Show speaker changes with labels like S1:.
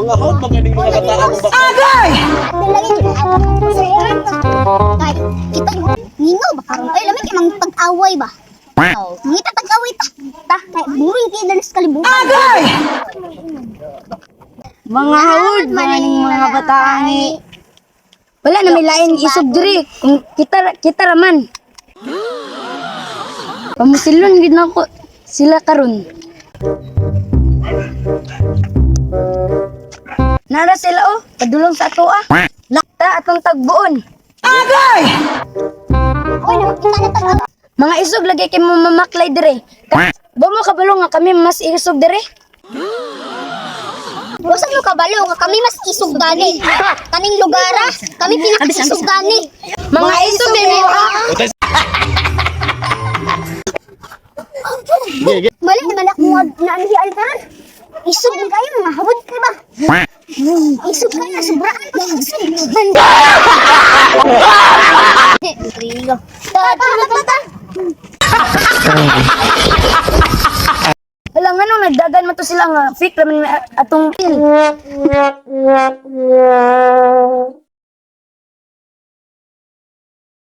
S1: Mga hot mga ning mga bataan ba?
S2: Agay!
S3: Kay, kita nino ba karon? Ay, lamig kay mang pag-away ba? Mangita tag-away ta. Ta, kay buring kay dalis kalibutan.
S2: Agay!
S4: Mga hawod, mga ning mga bataangi. Wala na may lain isog diri. Kung kita kita raman. Pamusilon gid nako sila karon. Nara sila oh, padulong sa ato ah. Lakta atong tagbuon.
S2: Agay!
S3: Oy, nakita na tag
S4: Mga isog lagi kay mamaklay dire. Ba mo kabalo nga kami mas isog dire?
S3: Wasa mo kabalo nga kami mas isog gani. Kaning lugara, kami pinaka-isog gani.
S4: Mga isog din mo ah.
S3: Mali naman ako nga naanhi altaran. Isog man kayo mga hawod ka ba? Isog kayo sobraan pa isog. Trigo. Ta ta ta ta.
S4: Wala nga nung nagdagan man to sila nga fake raman may atong pil.